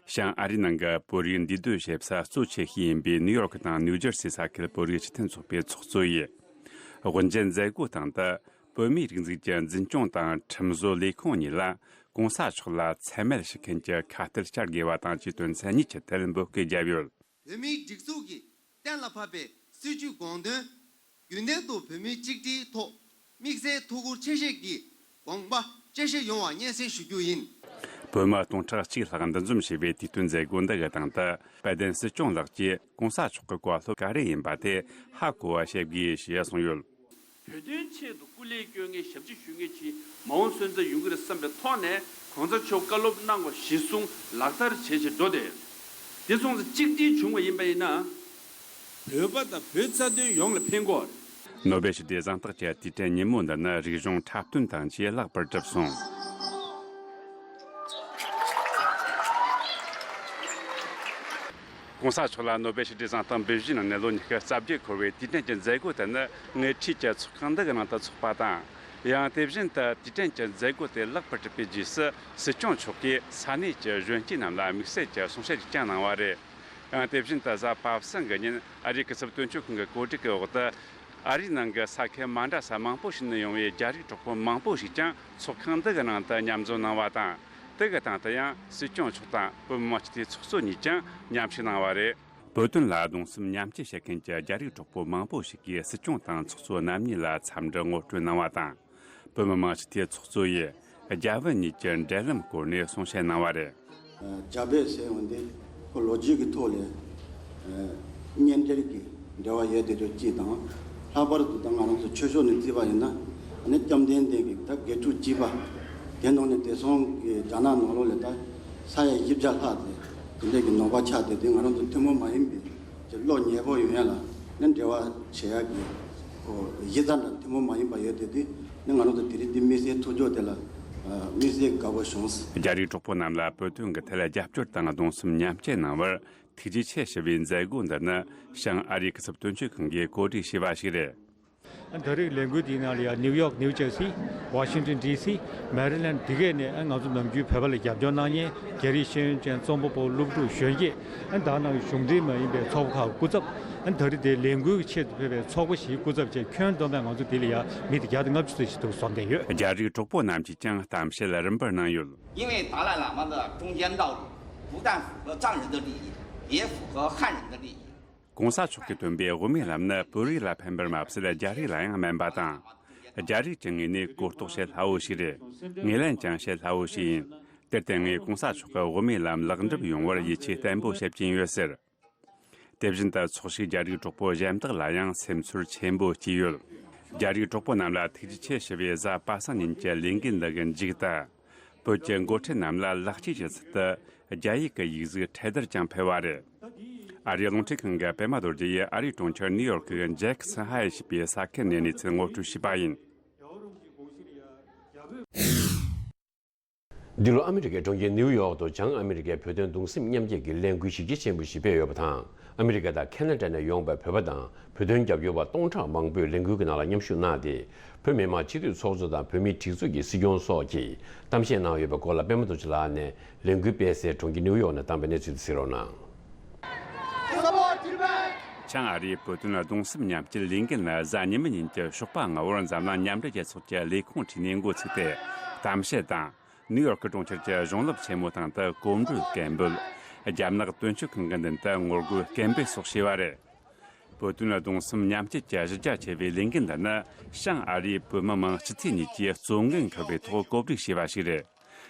བྱང་ཨ་རིའི་ནང་གི་བོད་རིགས་འདུས་སྡོད་བྱེད་ས་གཙོ་ཆེ་ཤོས་ཡིན་པའི་ནིའུ་ཡོག་དང་ནིའུ་ཇར་སི་ས་ཁུལ་བོད་རིགས་སྤྱི་མཐུན་ཚོགས་པའི་ཚོགས་གཙོ་ཡིས། དབུ་འབྱེད་མཛད་སྒོའི་སྟེང་དུ་བོད་མིའི་རིགས་འཛུགས་ཀྱི་འཛིན་སྐྱོང་དང་ཁྲིམས་བཟོ་ལས་ཁུངས་གཉིས་ལ་༸གོང་ས་མཆོག་ལ་མཚན་སྨད་ཞུ་མཁན་གྱི་ཁ་གཏད་བཅར་དགོས་པ་དང་བཅས་དོན་ཚན་གཉིས་ཀྱི་ཐད་འབོད་སྐུལ་བརྒྱབ་ཡོད། བོད་མིའི་སྒྲིག་འཛུགས་ཀྱིས་གཏན་ལ་ཕབ་པའི་སྲིད་བྱུས་དགོངས་དོན། རྒྱུན་ལྡན་དུ་བོད་མིའི་གཅིག་སྒྲིལ་ཐོག་དམིགས་བསལ་ཐུགས་ཁུར་ཆེ་བཞེས་ཀྱི་དགོངས་པ་བཅས་བཞེས་ཡོང་བ་སྙན་སེང་ཞུ་རྒྱུ་ཡིན། བོད་མི་སྟོང་ཕྲག་གཅིག་ལྷག་འདུ་འཛོམས་བྱས་པའི་དུས་སྟོན་མཛད་སྒོ་འདི་གི་སྟེང་དུ་དཔལ་ལྡན་སྲིད་སྐྱོང་ལགས་ཀྱིས་གོང་ས་མཆོག་གི་བཀའ་སློབ་ག་རེ་ཡིན་པ་དེ་ཧ་གོ་བ་བྱེད་དགོས་ཞེས་གསུངས་ཡོད། བོད་དོན་ཆེད་དུ་སྐུ་ལས་སྐྱོན་མཁན་ཞབས་ཕྱི་ཞུ་མཁན་གྱི་མ་འོངས་སོན་རྩ་ཡོང་གི་རེད་བསམ་པའི་ཐོག་ནས་གོང་ས་མཆོག་བཀའ་སློབ་གནང་བ་གཞིར་བཟུང་ལག་བསྟར་བྱས་བྱས་འགྲོ་དེ། དེ་སོང་ཙང་གཅིག་སྒྲིལ་བྱུང་བ་ཡིན་པ་ཡིན་ན། བོད་པ་དང་བོད་རྩ་དོན་ཡོངས་ལ་ཕན་གོ། ནོ་བེལ་ཞི་བདེ་གཟེངས་རྟགས་ཀྱི་དུས་དྲན་ཉིན་མོ་འདི་ནི་རིག་གཞུང་འཁྲབ་སྟོན་དང་བཅས་ལེགས་པར་གྲུབ་སོང་། གོང་ས་མཆོག་ལ་ནོ་བེལ་ཞི་བདེ་གཟེངས་རྟགས་འབུལ་བཞེས་གནང་ནས་ལོ་ཉི་ཤུ་རྩ་བརྒྱད་འཁོར་བའི་དུས་དྲན་གྱི་མཛད་སྒོ་དེ་ནི་དངོས་འཕྲིན་གྱི་ཚོགས་ཁང་འདི་གི་ནང་དུ་འཚོགས་པ་དང་། ཡང་དེ་བཞིན་དུ་དུས་དྲན་གྱི་མཛད་སྒོ་དེ་ལེགས་པར་གྲུབ་པའི་རྗེས་སུ་སྲིད་སྐྱོང་མཆོག་གིས་ས་གནས་ཀྱི་གཞོན་སྐྱེས་རྣམས་ལ་དམིགས་བསལ་གྱི་གསུང་བཤད་ཅིག་ཀྱང་གནང་བ་རེད། ཡང་དེ་བཞིན་དུ་གཟའ་པ་སངས་ཀྱི་ཉིན་ཨ་རིའི་སྐུ་ཚབ་དོན་གཅོད་ཁང་གི་གོ་སྒྲིག་གི་འོག་ཏུ། ཨ་རིའི་ནང་གི་ས་ཁུལ་མ་འདྲ་ས་མང་པོ་ཞིག་ནས་ཡོང་བའི་རྒྱ་རིགས་གྲོགས་པོ་མང་པོ་ཞིག་ཀྱང་ཚོགས་ཁང་འདི་གི་ནང་དུ་མཉམ་འཛོམས་གནང་བ་དང་། དེ་གི་སྟེང་དུ་ཡང་སྲིད་སྐྱོང་མཆོག་དང་བོད་མི་མང་སྤྱི་འཐུས་ཚོགས་གཙོ་གཉིས་ཀྱང་མཉམ་ཞུགས་གནང་བ་རེད། བོད་དོན་ལ་གདུང་སེམས་མཉམ་སྐྱེད་བྱེད་མཁན་གྱི་རྒྱ་རིགས་གྲོགས་པོ་མང་པོ་ཞིག་གིས་སྲིད་སྐྱོང་དང་ཚོགས་གཙོ་རྣམ་གཉིས་ལ་འཚམས་འདྲི་ངོ་སྤྲོད་གནང་བ་དང་། བོད་མི་མང་སྤྱི་འཐུས་ཚོགས་གཙོ་ཡིས་རྒྱ་བོད་གཉིས་ཀྱི་འབྲེལ་ལམ་སྐོར་ནས་གསུང་བཤད་གནང་བ་རེད། རྒྱ་བོད་ཟེར་ཡོང་དུས་ཁོ་ལོ་རྒྱུས་ཀྱི་ཐོག་ལས་གཉེན་འབྲེལ་གྱི་འབྲེལ་བ་ཡོད་དེ་ཚོ་གཅིག་དང་། ལྷག་པར་དུ་ད་ང་རང་ཚོ་ཆོས་ཕྱོགས་ནས་བརྩིས་པ་ཡིན་ན་ཨ་ནི་བཅོམ་ལྡན་འདས་ཀྱི་ད་དགེ་ཕྲུག་བཅུ་པ་དེ་ནང་ནས་བདེ་སྲུང་གི་རྒྱ་ནག་ནང་ལོགས་ལ་ད་ས་ཡ་བཞི་བརྒྱ་ལྷག་དེ་དེ་འདྲས་ཀྱི་ནང་པ་ཆགས་བསྡད་དེ་ང་རང་ཚོ་ཐུན་མོང་མ་ཡིན་པའི་ཀྱི་བློ་ཉེ་པོ་ཡོང་ཡ་ལ་ནི་འབྲེལ་བ་བྱེད་ཡ་གི་ཨོ་གཞི་རྩ་འདྲ་ཐུན་མོང་མ་ཡིན་པ་ཡོད་དེ་དེ་ནི་ང་རང་ཚོ་དེ་རིང་འདི་དམིགས་བསལ་ཐུགས་འཇོག་དེ་ལ་དམིགས་བསལ་དགའ་པོ་བྱུང་། རྒྱ་རིགས་གྲོགས་པོ་རྣམས་ལ་བོད་དོན་གྱི་ཐད་རྒྱབ་སྐྱོར་དང་གདུང་སེམས་མཉམ་སྐྱེད་གནང་བར་ཐུགས་རྗེ་ཆེ་ཞུ་བའི་མཛད་སྒོ་འདི་ནི་བྱང་ཨ་རིའི་སྐུ་ཚབ་དོན་གཅོད་ཁང་གིས་གོ་སྒྲིག་བྱས་པ་ཞིག་རེད། ད་རེས་ལས་འགུལ་འདིའི་ནང་ལ་ཡང་ནིའུ་ཡོག་ནིའུ་ཇར་སི། ཝ་ཤིང་ཏོན་ཌི་སི། མེ་རི་ལེན་ཌི་འདི་གས་ནས་ང་ཚོ་ནམ་རྒྱུན་བོད་པ་ལ་རྒྱབ་སྐྱོར་གནང་མཁན་རྒྱ་རིགས་ཤེས་ཡོན་ཅན་རྩོམ་པ་པོ་སློབ་ཕྲུག་གཞོན་སྐྱེས། ད་ནང་གཞུང་འབྲེལ་མ་ཡིན་པའི་ཚོགས་པ་ཁག་སྐུ་ཚབ། ད་རེས་དེ་ལས་འགུལ་གྱི་ཆེད་དུ་ཕེབས་པའི་ཚོགས་པ་ཞིག་སྐུ་ཚབ་བྱས་ཁྱོན་བསྡོམས་པས་ང་ཚོ་འདི་ལ་ཡང་མི་དེ་བརྒྱ་དང་ལྔ་བཅུ་ཙམ་ཞིག་འདུག་འཛོམས་བསྡད་ཡོད། རྒྱ་རིགས་གྲོགས་པོ་རྣམས་ཀྱིས་ཀྱང་གཏམ་བཤད་རིམ་པར་གནང་ཡོད། 因为达赖喇嘛的中间道理不但符合藏人的利益，也符合汉人的利益。 གོང་ས་མཆོག་གིས་སྟོན་པའི་དབུ་མའི་ལམ་ནི་བོད་རིགས་ལ་ཕན་པར་མ་ཟད་རྒྱ་རིགས་ལ་ཡང་སྨན་པ་དང་། རྒྱ་རིགས་ཀྱི་ངོས་ནས་གོ་རྟོགས་བྱེད་སླ་བོ་ཞིག་རེད། ངོས་ལེན་ཀྱང་བྱེད་སླ་བོ་ཞིག་ཡིན། དེར་བརྟེན་ངས་གོང་ས་མཆོག་གི་དབུ་མའི་ལམ་ལེགས་འགྲུབ་ཡོང་བར་ཡིད་ཆེས་བརྟན་པོ་བྱེད་ཀྱིན་ཡོད་ཟེར། དེ་བཞིན་དུ་ཚོགས་ཞུགས་རྒྱ་རིགས་གྲོགས་པོ་གཞན་དག་ལ་ཡང་སེམས་ཚོར་ཆེན་པོ་སྐྱེས་ཡོད། རྒྱ་རིགས་གྲོགས་པོ་རྣམས་ལ་ཐུགས་རྗེ་ཆེ་ཞུ་བའི་གཟའ་པ་སངས་ཉིན་གྱི་ལས་འགུལ་འདི་གི་མཇུག་ཏུ། བོད་ཀྱི་འགོ་ཁྲིད་རྣམས་ལ་ལེགས་སྐྱེས་ཀྱི་ཚུལ་དུ་རྒྱ་ཡིག་གི་ཡིག་གཟུགས་འཕྲེད་དར་ཀྱང་ཕུལ་བ་རེད། ཨ་རིའི་རླུང་འཕྲིན་ཁང་གི་པད་མ་རྡོ་རྗེ་ཡིས་ཨ་རིའི་གྲོང་ཁྱེར་ནིའུ་ཡོག་གི་ཇེ་ཁི་སན་ཧའེ་ཞེས་པའི་ས་ཁུལ་ནས་གནས་ཚུལ་ངོ་སྤྲོད་བྱས་པ་ཡིན། འདི་ལོ་ཨ་མི་རི་ཀའི་གྲོང་ཁྱེར་ནིའུ་ཡོག་ཏུ་བྱང་ཨ་མི་རི་ཀའི་བོད་དོན་གདུང་སེམས་མཉམ་སྐྱེད་ཀྱི་ལས་འགུལ་གཞི་རྒྱ་ཆེན་པོ་ཞིག་སྤེལ་ཡོད་པ་དང་། ཨ་མི་རི་ཀ་དང་ཁེ་ན་ཌ་ནས་ཡོང་པའི་བོད་པ་དང་བོད་དོན་རྒྱབ་སྐྱོར་བ་སྟོང་ཕྲག་མང་པོས་ལས་འགུལ་གྱི་ནང་ལ་མཉམ་ཞུགས་གནང་སྟེ། བོད་མི་མང་སྤྱི་འཐུས་ཚོགས་གཙོ་དང་བོད་མིའི་སྒྲིག་འཛུགས་ཀྱི་སྲིད་སྐྱོང་སོགས་ཀྱིས་གཏམ་བཤད་གནང་ཡོད་པའི་སྐོར་ལ་པད་མ་རྡོ་རྗེ་ལགས་ནས་ལས་འགུལ་སྤེལ་སའི་གྲོང་ཁྱེར་ནིའུ་ཡོག་ནས་བཏང་པའི་གནས་ཚུལ་དེ་གཟིགས་རོགས་གནང་། བྱང་ཨ་རིའི་བོད་དོན་གདུང་སེམས་མཉམ་སྐྱེད་ལས་འགུལ་ནི་གཟའ་ཉི་མ་ཉིན་གྱི་ཞོགས་པ་སྔ་བོར་འཛམ་གླིང་མཉམ་འབྲེལ་རྒྱལ་ཚོགས་ཀྱི་ལས་ཁུངས་ཁྲིད་ནས་འགོ་ཚུགས་ཏེ། གཏམ་བཤད་དང་། ནིའུ་ཡོག་གི་གྲོང་ཁྱེར་གྱི་གཞུང་སློབ་ཆེན་མོའི་སྟེང་དུ་གོམ་བགྲོད་སྐད་འབོད། རྒྱ་ནག་དོན་གཅོད་ཁང་གི་མདུན་དུ་ངོ་རྒོལ་སྐད་འབོད་སོགས་བྱས་པ་རེད། བོད་དོན་གདུང་སེམས་མཉམ་སྐྱེད་ཀྱི་གཞི་རྒྱ་ཆེ་བའི་ལས་འགུལ་འདི་ནི་བྱང་ཨ་རིའི་བོད་མི་མང་སྤྱི་འཐུས་གཉིས་ཀྱིས་གཙོ་འགན་འཁུར་བའི་ཐོག་གོ་སྒྲིག་བྱས་པ་ཞིག་རེད།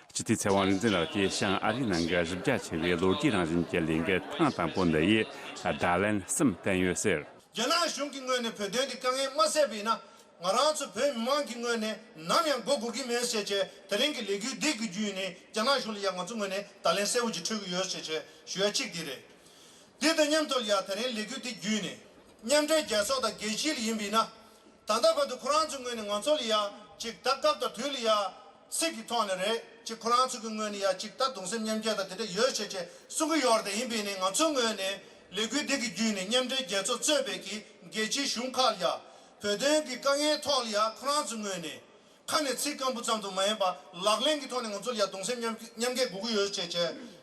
སྤྱི་འཐུས་ཚེ་དབང་རིག་འཛིན་ལགས་ཀྱིས་བྱང་ཨ་རིའི་ནང་གི་གཞི་རྒྱ་ཆེ་བའི་ལོ་རྒྱུས་རང་བཞིན་གྱི་ལས་འགུལ་ཐེངས་དང་པོ་འདི་ཡིས་བརྡ་ལན་གསུམ་བསྟན་ཡོད་ཟེར། རྒྱ་ནག་གཞུང་གི་ངོས་ནས་བོད་དོན་གྱི་དཀའ་ངལ་མ་སེལ་བ་ཡིན་ན། ང་རང་ཚོ་བོད་མི་མང་གི་ངོས་ནས་ནམ་ཡང་མགོ་སྒུར་གྱི་མེད་ཟེར་བྱས་དེ་རིང་གི་ལས་འགུལ་འདི་གི་བརྒྱུད་ནས་རྒྱ་ནག་གཞུང་ལ་ཡང་ང་ཚོ་ངོས་ནས་བརྡ་ལན་གསལ་བོ་ཅིག་འཕྲོད་ཀྱི་ཡོད་ཟེར་བྱས་ཞུ་ཡ་གཅིག་འདི་རེད། འདི་དང་མཉམ་དུ་ཡང་དེ་རིང་ལས་འགུལ་འདི་བརྒྱུད་ནས་མཉམ་འབྲེལ་རྒྱལ་ཚོགས་དང་རྒྱལ་སྤྱི་ལ་ཡིན་པ་ཡིན་ན། ད་ལྟ་བར་དུ་ཁོ་རང་ཚོའི་ངོས་ནས་ང་ཚོ་ལ་ཡ་ཅིག་ད་སྐབས་དང་དུས་ལ་ཡ་ཚིག་གི་ཐོག་ནས་རེད་ཅིག་ཁོ་རང་ཚོ་གི་ངོས་ནས་ཡ་ཅིག་ད་གདུང་སེམས་མཉམ་སྐྱེད་དང་དེ་འདྲ་ཡོད་ཟེར་བྱས་གསུང་གི་ཡོད་རེད། ཡིན་པས་ནས་ང་ཚོའི་ངོས་ནས་ལས་འགུལ་འདི་གི་བརྒྱུད་ནས་མཉམ་འབྲེལ་རྒྱལ་ཚོགས་གཙོས་པའི་གི་རྒྱལ་སྤྱིའི་གཞུང་ཁག་ལ་ཡ་བོད་དོན་གྱི་དཀའ་ངལ་ཐོག་ལ་ཡ་ཁོ་རང་ཚོའི་ངོས་ནས་ཁ་ནས་ཚིག་སྐམ་པོ་ཙམ་དུ་མ་ཡིན་པ་ལག་ལེན་གྱི་ཐོག་ནས་ང་ཚོ་ལ་ཡ་གདུང་སེམས་མཉམ་མཉམ་སྐྱེད་དགོས་ཀྱི་ཡོད་ཟེར་བྱས་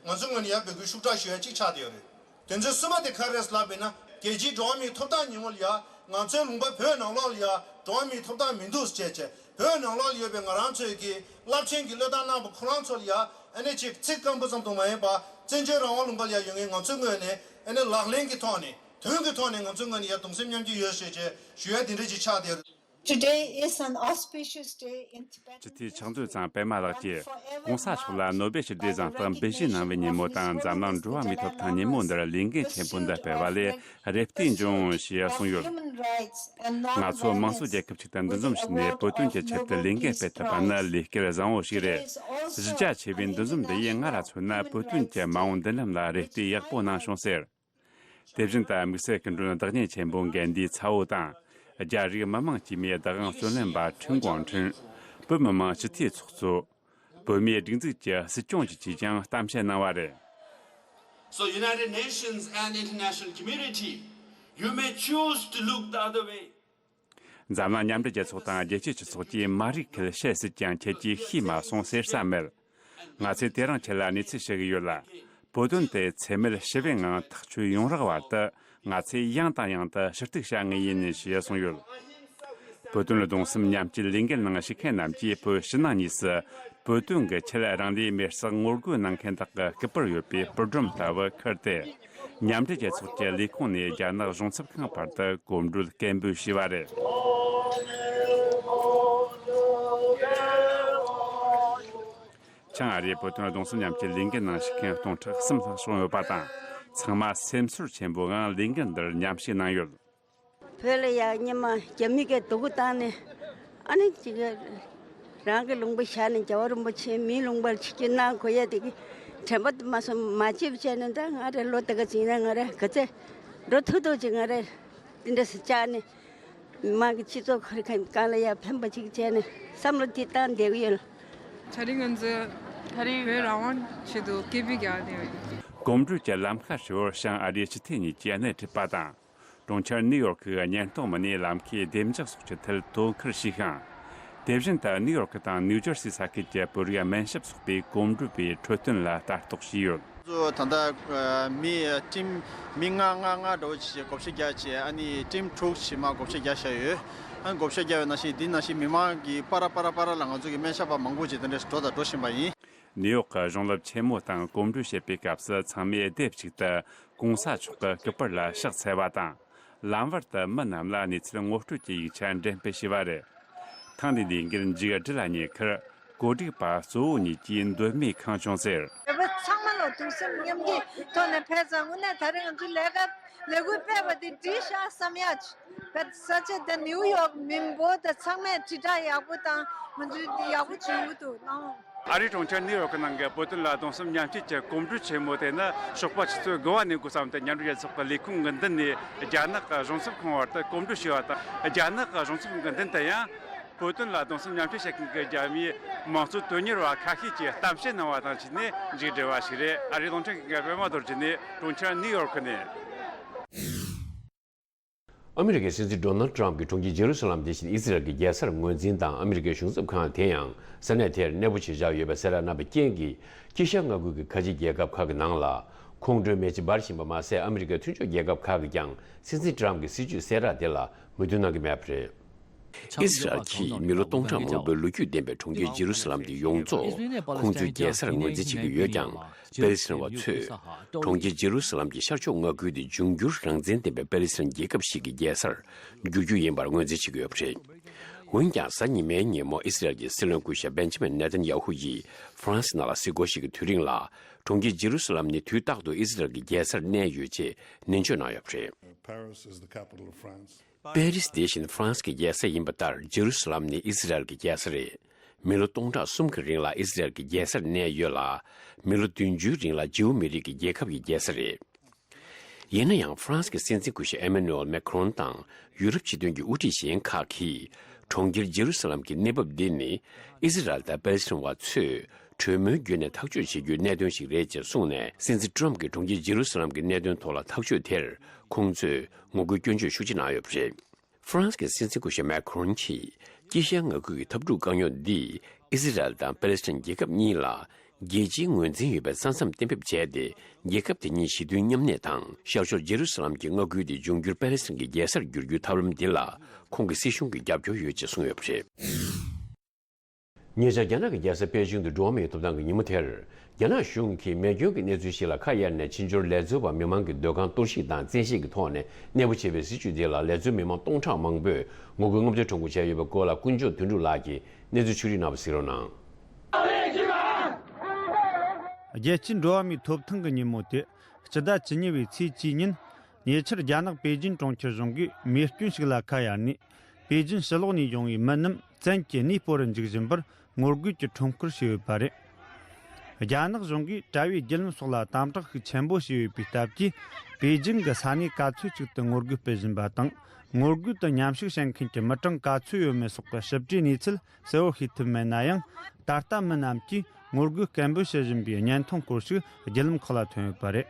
ང་ཚོའི་ངོས་ནས་ཡ་འབོད་སྐུལ་ཤུགས་དྲག་ཞུ་ཡ་གཅིག་ཆགས་བསྡད་ཡོད་རེད། དེ་ཚོའི་གསུམ་པ་དེ་ག་རེ་རེད་ལབ་པ་ཡིན་ན། རྒྱལ་སྤྱིའི་འགྲོ་བ་མིའི་ཐོབ་ཐང་ཉིན་མོ་ལ་ཡ། ང་ཚོའི་ལུང་པ་བོད་ནང་ལོགས་ལ་ཡ། འགྲོ་བ་མིའི་ཐོབ་ཐང་མི་འདུག་ཟེར་བྱས། བོད་ནང་ལོགས་ལ་ཡོད་པའི་ང་རང་ཚོའི་གི་རླབས་ཆེན་གྱི་བློས་བཏང་གནང་པ་ཁོ་རང་ཚོ་ལ་ཡ། ཨ་ནི་ཅིག་ཚིག་སྐམ་པོ་ཙམ་དུ་མ་ཡིན་པ། བཙན་བྱོལ་རང་དབང་ལུང་པ་ལ་ཡ་ཡོད་མཁན་ང་ཚོའི་ངོས་ནས། ཨ་ནི་ལག་ལེན་གྱི་ཐོག་ནས། དོན་གྱི་ཐོག་ནས་ང་ཚོའི་ངོས་ནས་ཡ་གདུང་སེམས་མཉམ་སྐྱེད་ཡོད་ཟེར་བྱས་ཞུ་ཡ་དེ་འདྲ་ཅིག་ཆགས་བསྡད་ཡོད། Today is an auspicious day in Tibetan history. སྤྱི་འཐུས་ཕྱག་མཛོད་ཚང་པད་མ་ལགས་ཀྱིས་༸གོང་ས་མཆོག་ལ་ནོ་སྦེལ་ཞི་བདེའི་གཟེངས་རྟགས་འབུལ་བཞེས་གནང་བའི་ཉིན་མོ་དང་འཛམ་གླིང་འགྲོ་བ་མིའི་ཐོབ་ཐང་ཉིན་མོ་འདིར་ལས་འགན་ཆེན་པོ་འདི་སྤེལ་བ་ལས་རེ་ལྟོས་འབྱུང་ཞེས་གསུངས་ཡོད། ང་ཚོ་དམངས་གཙོ་རྒྱལ་ཁབ་ཅིག་ཏུ་འདུ་འཛོམས་བྱས་ནས་བོད་དོན་གྱི་ཆེད་དུ་ལས་འགན་སྤེལ་ཐུབ་པ་ནི་ལས་སྐལ་བཟང་བོ་ཞིག་རེད། གཞི་རྒྱ་ཆེ་བའི་འདུ་འཛོམས་འདི་ཡིས་ང་ལ་མཚོན་ན་བོད་དོན་གྱི་མ་འོངས་མདུན་ལམ་ལ་རེ་ལྟོས་ཡག་པོ་གནང་བྱུང་ཟེར། དེ་བཞིན་དུ་དམིགས་བསལ་སྐུ་མགྲོན་བདག་ཉིད་ཆེན་པོ་མགོན་དེའི་ཚ་བོ་དང་། རྒྱ་རིགས་མི་མང་དཀྱུས་མའི་བདག་དབང་རྩོད་ལེན་པ་ཁྲིན་ཀོང་ཁྲིན། བོད་མི་མང་སྤྱི་འཐུས་ཚོགས་གཙོ། བོད་མིའི་སྒྲིག་འཛུགས་ཀྱི་སྲིད་སྐྱོང་བཅས་ཀྱིས་ཀྱང་གཏམ་བཤད་གནང་བ་རེད། So United Nations and international community, you may choose to look the other way. འཛམ་གླིང་མཉམ་འབྲེལ་རྒྱལ་ཚོགས་དང་རྒྱལ་སྤྱིའི་སྤྱི་ཚོགས་ཀྱིས་མ་རིག་ཁུལ་བཤད་སྲིད་ཀྱང་ཁྱེད་ཀྱིས་ཤེས་མ་སོང་ཟེར་ས་མེད། ང་ཚོས་དེ་རིང་ཁྱེད་ལ་གནས་ཚུལ་ཞུ་གི་ཡོད་ལ། བོད་དོན་དེ་འཚེ་མེད་ཞི་བའི་ངང་ཐག་གཅོད་ཡོང་རག་བར་དུ་ང་ཚོས་ཡང་དང་ཡང་དུ་ཞུ་གཏུག་བྱ་ངེས་ཡིན་ཞེས་གསུངས་ཡོད། བོད་དོན་གདུང་སེམས་མཉམ་སྐྱེད་ལས་འགུལ་ནང་ཞུགས་མཁན་རྣམས་ཀྱིས་བོད་ཕྱི་ནང་གཉིས་སུ་བོད་དོན་གྱི་ཆེད་རང་ལུས་མེར་བསྲེགས་ངོ་རྒོལ་གནང་མཁན་དག་གི་སྐུ་པར་ཡོད་པའི་པར་སྒྲོམ་ལྟ་བུ་ཁུར་ཏེ། མཉམ་འབྲེལ་རྒྱལ་ཚོགས་ཀྱི་ལས་ཁུངས་ནས་རྒྱ་ནག་གཞུང་ཚབ་ཁང་བར་དུ་གོམ་བགྲོད་སྐད་འབོད་བྱས་པ་རེད། བྱང་ཨ་རིའི་བོད་དོན་གདུང་སེམས་མཉམ་སྐྱེད་ལས་འགུལ་ནང་ཞུགས་མཁན་སྟོང་ཕྲག་གསུམ་ལྷག་བྱུང་ཡོད་པ་དང་། ཚང་མ་སེམས་ཚོར་ཆེན་པོའི་ངང་ལས་འགུལ་འདིར་མཉམ་ཞུགས་གནང་ཡོད། བོད་ལ་ཡང་སྔོན་མ་རྒྱ་མི་གིས་སྡུག་པོ་བཏང་ནས། ཨ་ནི་ཅིག་རང་གི་ལུང་པ་བཞག་ནས་རྒྱལ་བ་རིན་པོ་ཆེ་མིའི་ལུང་པར་ཆིབས་བསྒྱུར་གནང་དགོས་ཡ་དེ་གི་དྲན་པ་མ་སོང་མ་བརྗེད་བྱས་ནས། ད་ང་རེ་ལོ་དེ་ག་ཅིག་ན་ང་རེ་ག་ཚད་འགྲོ་ཐུབ་ཐུབ་ཅིག་ང་རེ་དེ་འདྲ་སེ་བཅར་ནས། མི་མང་གི་སྤྱི་ཚོགས་ཁོར་ཡུག་གང་ལ་ཡ་ཕན་པ་ཅིག་བྱས་ནས་བསམ་བློ་དེ་བཏང་བསྡད་ཀྱི་ཡོད། ད་རིང་ང་ཚོ་ད་རིང་བོད་རང་དབང་ཆེད་དུ་སྐད་འབོད་རྒྱག་བསྡད་ཡོད། གོམ་བགྲོད་ཀྱི་ལམ་ཁ་ཧྲིལ་བོར་བྱང་ཨ་རིའི་སྤྱི་འཐུས་གཉིས་ཀྱིས་སྣེ་ཁྲིད་པ་དང་། གྲོང་ཁྱེར་ནིའུ་ཡོག་གི་བརྙན་གཏོང་མི་སྣས་ལམ་ཁའི་བདེ་འཇགས་སོགས་ཀྱི་ཐད་དོ་ཁུར་བྱས་ཤིང་། དེ་བཞིན་དུ་ནིའུ་ཡོག་དང་ནིའུ་ཇར་སི་ས་ཁུལ་གྱི་བོད་རིགས་སྨན་ཞབས་ཚོགས་པའི་གོམ་བགྲོད་པའི་འཕྲོད་བསྟེན་ལ་ལྟ་རྟོག་བྱས་ཡོད། གཙོ་བོ་ད་ལྟ་མི་ཊིམ་མི་ལྔ་ལྔ་ལྔ་འདྲ་བོ་ཞིག་བགོ་བཤའ་རྒྱག་བྱས། ཨ་ནི་ཊིམ་དྲུག་ཞིག་མར་བགོ་བཤའ་རྒྱག་བཞག་ཡོད། ཨ་ནི་བགོ་བཤའ་རྒྱག་པའི་ནང་བཞིན་འདི་ནང་བཞིན་མི་མང་གི་པར་པར་པར་ལ་ང་ཚོ་གི་སྨན་ཞབས་པ་མང་པོ་ཅིག་དེ་འདྲ་འགྲོ་དང་འགྲོ་བཞིན་པ་ཡིན། ནིའུ་ཡོག་གི་གཞུང་སློབ་ཆེན་མོ་སྟེང་གོམ་བགྲོད་བྱེད་པའི་སྐབས་སུ་ཚང་མས་སྡེབ་གཅིག་ཏུ་གོང་ས་མཆོག་གི་སྐུ་པར་ལ་ཕྱག་འཚལ་བ་དང་། ལམ་བར་དུ་མི་རྣམས་ལ་གནས་ཚུལ་ངོ་སྤྲོད་ཀྱི་ཡིག་ཆ་འགྲེམས་སྤེལ་བྱས་པ་རེད། ཐེངས་འདིའི་ལས་འགུལ་མཇུག་སྒྲིལ་ལ་ཉེ་ཁར་གོ་སྒྲིག་པ་གཙོ་བོ་གཉིས་ཀྱིས་མདོ་སྨད་ཁང་ཆུང་ཟེར། བོད་པ་ཚང་མ་ལ་གདུང་སེམས་མཉམ་སྐྱེད་ཐོག་ནས་ཕེབས་ཙང་། དངོས་གནས་ད་རེས་ང་ཚོའི་ལས་ཀ་ལས་འགུལ་སྤེལ་བ་དེ་འགྲིག་ཤག་བསམ་ཡ། བོད་ས་ཆ་དེ་ནིའུ་ཡོག་མི་འབོར་དང་ཚང་མས་དྲིལ་བསྒྲགས་ཡག་པོ་དང་ང་ཚོའི་ཡག་པོ་བྱུང་གི་འདུག་ལགས། ཨ་རིའི་གྲོང་ཁྱེར་ནིའུ་ཡོག་གི་ནང་གི་བོད་དོན་ལ་གདུང་སེམས་མཉམ་སྐྱེད་ཀྱི་གོམ་བགྲོད་ཆེན་མོ་དེ་ནི་ཞོགས་པ་ཆུ་ཚོད་དགུ་པ་ནས་འགོ་བརྩམས་ཏེ། མཉམ་འབྲེལ་རྒྱལ་ཚོགས་ཀྱི་ལས་ཁུངས་ཀྱི་མདུན་ནས་རྒྱ་ནག་གི་གཞུང་ཚབ་ཁང་བར་དུ་གོམ་བགྲོད་བྱས་པ་དང་། རྒྱ་ནག་གི་གཞུང་ཚབ་ཁང་གི་མདུན་དུ་ཡང་བོད་དོན་ལ་གདུང་སེམས་མཉམ་སྐྱེད་བྱེད་མཁན་གྱི་རྒྱ་མིའི་མང་གཙོ་དོན་གཉེར་བ་ཁ་ཤས་ཀྱིས་གཏམ་བཤད་གནང་བ་དང་བཅས་ནས་མཇུག་བསྒྲིལ་བ་ཞིག་རེད། ཨ་རིའི་རླུང་འཕྲིན་ཁང་གི་པད་མ་རྡོ་རྗེ་ནས་གྲོང་ཁྱེར་ནིའུ་ཡོག་ནས། ཨ་མི་རི་ཀའི་སྲིད་འཛིན་ཌོ་ནལ་ཊམ་གྱིས་གྲོང་ཁྱེར་ཇེ་རུ་སཱ་ལམ་དེ་བཞིན་ཨི་སི་རལ་གྱི་རྒྱལ་སར་ངོས་འཛིན་དང་། ཨ་མི་རི་ཀའི་གཞུང་ཚབ་ཁང་དེ་ཡང་ས་གནས་དེར་གནས་སྤོ་བྱེད་འཆར་ཡོད་པའི་གསལ་བསྒྲགས་གནང་བའི་རྐྱེན་གྱིས། དཀྱིལ་ཤར་མངའ་ཁུལ་གྱི་ཁ་ཆེ་རྒྱལ་ཁབ་ཁག་གི་ནང་ལ་ཁོང་ཁྲོའི་མེ་ལྕེ་འབར་བཞིན་པ་མ་ཟད། ཨ་མི་རི་ཀའི་མཐུན་ཕྱོགས་རྒྱལ་ཁབ་ཁག་གིས་ཀྱང་སྲིད་འཛིན་ཊམ་གྱི་སྲིད་བྱུས་གསལ་བསྒྲགས་དེ་ལ་མོས་མཐུན་གནང་གི་མེད་པ་རེད། ཨི་སི་རལ་གྱིས་མི་ལོ་སྟོང་ཕྲག་མང་པོའི་ལོ་རྒྱུས་ལྡན་པའི་གྲོང་ཁྱེར་ཇེ་རུ་སཱ་ལམ་དེ་ཡོངས་རྫོགས་ཁོང་ཚོའི་རྒྱལ་སར་ངོས་འཛིན་བྱེད་ཀྱི་ཡོད་ཀྱང་། པེ་ལི་སི་ཐན་བ་ཚོས་གྲོང་ཁྱེར་ཇེ་རུ་སཱ་ལམ་གྱི་ཤར་ཕྱོགས་མངའ་ཁུལ་དེ་འབྱུང་འགྱུར་རང་བཙན་ལྡན་པའི་པེ་ལི་སི་ཐན་རྒྱལ་ཁབ་ཞིག་གི་རྒྱལ་སར་འགྱུར་རྒྱུ་ཡིན་པར་ངོས་འཛིན་བྱེད་ཀྱི་ཡོད་པ་རེད། འོན་ཀྱང་། གཟའ་ཉི་མའི་ཉིན་མོ་ཨི་སི་རལ་གྱི་སྲིད་བློན་སྐུ་ཞབས་བེན་ཇ་མིན་ནེ་ཐན་ཡ་ཧུ་ཡིས་ཧྥ་རན་སི་ནང་ལ་གཟིགས་སྐོར་ཞིག་གི་དུས་རིང་ལ། གྲོང་ཁྱེར་ཇེ་རུ་སཱ་ལམ་ནི་དུས་རྟག་ཏུ་ཨི་སི་རལ་གྱི་རྒྱལ་སར་གནས་ཡོད་ཅེས་ནན་བརྗོད་གནང་ཡོད་པ་རེད། Paris is the capital of France. པེ་རིས་དེ་བཞིན་ཧྥ་རན་སི་གི་རྒྱལ་ས་ཡིན་པ་ལྟར། ཇེ་རུ་སཱ་ལམ་ནི་ཨི་སི་རལ་གྱི་རྒྱལ་ས་རེད། མི་ལོ་སྟོང་ཕྲག་གསུམ་གྱི་རིང་ལ་ཨི་སི་རལ་གྱི་རྒྱལ་སར་གནས་ཡོད་ལ། མི་ལོ་བདུན་ཅུའི་རིང་ལ་ཇིའུ་མི་རིགས་ཀྱི་རྒྱལ་ཁབ་ཀྱི་རྒྱལ་ས་རེད། ཡིན་ན་ཡང་། ཧྥ་རན་སི་གི་སྲིད་འཛིན་སྐུ་ཞབས་ཨེ་མ་ནུ་ཨེལ་མེ་ཁ་རོན་དང་ཡུ་རོབ་སྤྱི་མཐུན་གྱི་དབུ་ཁྲིད་གཞན་ཁག་གིས། གྲོང་ཁྱེར་ཇེ་རུ་སཱ་ལམ་གྱི་གནས་བབ་འདི་ནི་ཨི་སི་རལ་དང་པེ་ལི་སི་ཐན་བ་ཚོས་གྲོས་མོལ་བརྒྱུད་ནས་ཐག་གཅོད་བྱེད་རྒྱུའི་གནད་དོན་ཞིག་རེད་ཅེས་གསུངས་ནས། སྲིད་འཛིན་ཊམ་གྱིས་གྲོང་ཁྱེར་ཇེ་རུ་སཱ་ལམ་གྱི་གནད་དོན་ཐོག་ལ་ཐག་གཅོད་དེར་ཁོང་ཚོས་ངོ་རྒོལ་སྐྱོན་བརྗོད་ཤུགས་ཆེ་གནང་ཡོད་པ་རེད། ཧྥ་རན་སི་གི་སྲིད་འཛིན་སྐུ་ཞབས་མེ་ཁ་རོན་གྱིས་དཀྱིལ་ཤར་མངའ་ཁུལ་གྱི་འཐབ་འཁྲུག་དཀའ་རྙོག་འདིས་ཨི་སི་རལ་དང་པེ་ལི་སི་ཐན་རྒྱལ་ཁབ་གཉིས་ལ་རྒྱལ་སྤྱིའི་ངོས་འཛིན་ཡོད་པའི་ས་མཚམས་གཏན་འབེབས་བྱས་ཏེ། རྒྱལ་ཁབ་དེ་གཉིས་ཞི་མཐུན་མཉམ་གནས་དང་། ཤར་ཕྱོགས་ཇེ་རུ་སཱ་ལམ་གྱི་མངའ་ཁུལ་དེ་འབྱུང་འགྱུར་པེ་ལི་སི་ཐན་གྱི་རྒྱལ་སར་བསྒྱུར་རྒྱུའི་ཐབས་ལམ་འདི་ལ་ཁོང་གི་སྲིད་གཞུང་གི་རྒྱབ་སྐྱོར་ཡོད་ཅེས་གསུངས་ཡོད་པ་རེད། ཉེ་ཆར་རྒྱ་ནག་གི་རྒྱལ་ས་པེ་ཅིང་དུ་འགྲོ་བ་མིའི་ཐོབ་ཐང་གི་ཉིན་མོ་དེར། རྒྱ་ནག་གཞུང་གིས་མེ་སྐྱོན་གྱི་གནས་ཚུལ་ཞིག་ལ་ཁ་གཡར་ནས། ཕྱི་འབྱོར་ལས་བཟོ་བ་མི་མང་གི་སྡོད་ཁང་གཏོར་བཤིག་དང་བཙན་ཤེད་ཀྱི་ཐོག་ནས་གནས་སྤོ་བྱས་པའི་སྲིད་བྱུས་དེ་ལ་ལས་བཟོ་མི་མང་སྟོང་ཕྲག་མང་པོས་ངོ་རྒོལ་རྔམ་སྟོན་ཁྲོམ་སྐོར་བྱས་ཡོད་པའི་སྐོར་ལ། དཀོན་མཆོག་དོན་གྲུབ་ལགས་ཀྱིས་གནས་ཚུལ་ཕྱོགས་སྒྲིག་གནང་བ་གཟིགས་རོགས་གནང་། རྒྱལ་སྤྱིའི་འགྲོ་བ་མིའི་ཐོབ་ཐང་གི་ཉིན་མོ་དེ། སྤྱི་ཟླ་བཅུ་གཉིས་པའི་ཚེས་བཅུའི་ཉིན། ཉེ་ཆར་རྒྱ་ནག་པེ་ཅིན་གྲོང་ཁྱེར་གཞུང་གིས་མེ་སྐྱོན་ཞིག་ལ་ཁ་གཡར་ནས། པེ་ཅིན་ཕྱི་ལོགས་ནས་ཡོང་བའི་མི་རྣམས་བཙན་གྱིས་གནས་སྤོ་རུ་འཇུག་བཞིན་པར་ངོ་རྒོལ་གྱི་ཁྲོམ་སྐོར་བྱས་ཡོད་པ་རེད། རྒྱ་ནག་གཞུང་གིས་དྲ་བའི་བརྒྱུད་ལམ་སོགས་ལ་དམ་དྲག་ཤུགས་ཆེན་པོ་བྱས་ཡོད་པའི་སྟབས་ཀྱིས། པེ་ཅིན་གྱི་ས་གནས་ག་ཚོད་ཅིག་ཏུ་ངོ་རྒོལ་སྤེལ་བཞིན་པ་དང་། ངོ་རྒོལ་དུ་མཉམ་ཞུགས་བྱེད་མཁན་གྱི་མི་གྲངས་ག་ཚོད་ཡོད་མེད་སོགས་ཀྱི་ཞིབ་ཕྲའི་གནས་ཚུལ་གསལ་བོ་ཤེས་ཐུབ་མེད་ན་ཡང་། ད་ལྟ་མི་རྣམས་ཀྱིས་ངོ་རྒོལ་སྐད་འབོད་བྱེད་བཞིན་པའི་བརྙན་ཐུང་སྐོར་ཞིག་བརྒྱུད་ལམ་ཁག་ལ་ཐོན་ཡོད་པ་རེད།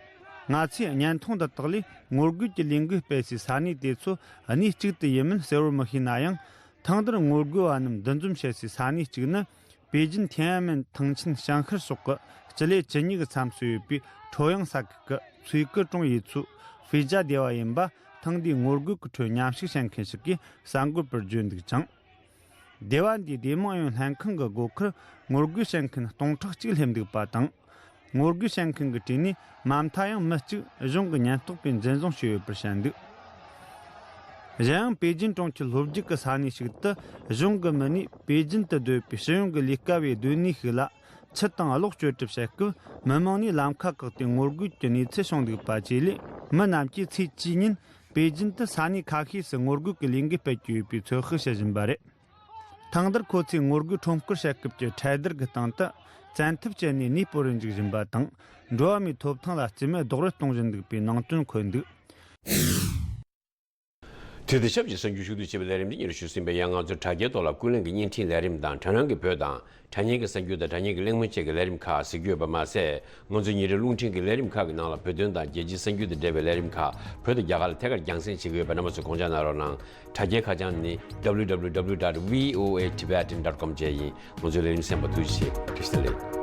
ང་ཚོས་བརྙན་ཐུང་འདི་དག་ལས། ངོ་རྒོལ་གྱི་ལས་འགུལ་སྤེལ་སའི་ས་གནས་དེ་ཚོ་གནས་གཅིག་ཏུ་ཡིན་མིན་གསལ་བོར་མི་ཤེས་ན་ཡང་། ཐེངས་འདིར་ངོ་རྒོལ་བ་རྣམས་འདུ་འཛོམས་བྱེད་སའི་ས་གནས་གཅིག་ནི། པེ་ཅིན་ཐེན་ཨན་མེན་ཐང་ཆེན་ཞིང་ཤར་སོག་གི་སྤྱི་ལེ་བཅུ་གཉིས་ཀྱི་མཚམས་སུ་ཡོད་པའི་ཁྲོ་དབྱང་ས་ཁུལ་གྱི་ཚུའེ་ཀི་ཀྲོང་ཡུལ་ཚོའི་ཧྥེ་ཇ་སྡེ་བ་ཡིན་པ། ཐེངས་འདིའི་ངོ་རྒོལ་གྱི་ཁྲོད་མཉམ་ཞུགས་བྱེད་མཁན་ཞིག་གིས་གསར་འགོད་པར་བརྗོད་འདུག་ཅིང་། སྡེ་བ་འདིའི་སྡེ་དམངས་ཡོངས་ལྷན་ཁང་གི་སྒོ་ཁར་ངོ་རྒོལ་བྱེད་མཁན་སྟོང་ཕྲག་གཅིག་སླེབས་འདུག་པ་དང་། ངོ་རྒོལ་བྱེད་མཁན་གྱི་གྲས་ནས་མ་མཐའ་ཡང་མི་གཅིག་གཞུང་གི་ཉེན་རྟོག་པས་འཛིན་བཟུང་བྱས་ཡོད་པར་བཤད་འདུག་གཞན་ཡང་པེ་ཅིན་གྲོང་ཁྱེར་ལྷོ་རྒྱུད་ཀྱི་ས་གནས་ཤིག་ཏུ་གཞུང་གི་མི་སྣས་པེ་ཅིན་དུ་སྡོད་པའི་ཕྱི་ཡོང་གི་ལས་ཀ་བའི་སྡོད་གནས་ཤིག་ལ་ཆུ་དང་གློག་སྤྱོད་གྲབས་བྱེད་སྐབས། མི་མང་ནས་ལམ་ཁ་བཀག་སྟེ་ངོ་རྒོལ་གྱི་གནས་ཚུལ་བྱུང་འདུག་པ་བཅས་ལས། མི་རྣམས་ཀྱིས་ཚེས་བཅུའི་ཉིན་པེ་ཅིན་དུ་ས་གནས་ཁ་ཤས་སུ་ངོ་རྒོལ་གྱི་ལས་འགུལ་སྤེལ་གྱི་ཡོད་པའི་ཚོད་དཔག་བྱེད་བཞིན་པ་རེད། ཐེངས་འདིར་ཁོ་ཚོས་ངོ་རྒོལ་ཁྲོམ་སྐོར་བྱེད་སྐབས་ཀྱི་ཁྲལ་བསྡུར་གྱི་སྟེང་དུ་བཙན་ཐབས་སྤྱད་ནས་གནས་སྤོ་རུ་འཇུག་བཞིན་པ་དང་། འགྲོ་བ་མིའི་ཐོབ་ཐང་ལ་རྩིས་མེད་རྡོག་རོལ་གཏོང་བཞིན་འདུག་པའི་ནང་དོན་འཁོད་འདུག་དེ་དང་ཆབས་ཅིག་གསར་འགྱུར་ཕྱོགས་བསྡུས་བྱས་པའི་ལས་རིམ་འདི་སྙན་སྒྲོན་ཞུས་ཟིན་པའི། ཡང་ང་ཚོའི་དྲ་རྒྱའི་ཐོག་ལ་ཀུན་གླེང་གི་བརྙན་འཕྲིན་ལས་རིམ་དང་། དྲ་སྣང་གི་བོད་དང་། དྲ་བརྙན་གྱི་གསར་འགྱུར་དང་། དྲ་བརྙན་གྱི་གླེང་མོལ་བཅས་ཀྱི་ལས་རིམ་ཁག་གཟིགས་རྒྱུ་ཡོད་པ་མ་ཟད། ང་ཚོའི་ཉིན་རེའི་རླུང་འཕྲིན་གྱི་ལས་རིམ་ཁག་གི་ནང་ལ་བོད་དོན་དང་རྒྱལ་སྤྱིའི་གསར་འགྱུར་དང་འབྲེལ་བའི་ལས་རིམ་ཁག་བོད་དུ་རྒྱ་གར་ལ་ཐད་ཀར་རྒྱང་སྲིང་བྱེད་ཀྱི་ཡོད་པ། རྣམ་པ་ཚོས་དགོངས་འཇགས་གནང་རོགས་གནང་། དྲ་རྒྱའི་ཁ་བྱང་ནི་W W W dot V O A Tibetan dot com བཅས་ཡིན། ང་ཚོའི་ལས་རིམ་གསན་པར་ཐུགས་རྗེ་ཆེ། བཀྲ་ཤིས་བདེ་ལེགས།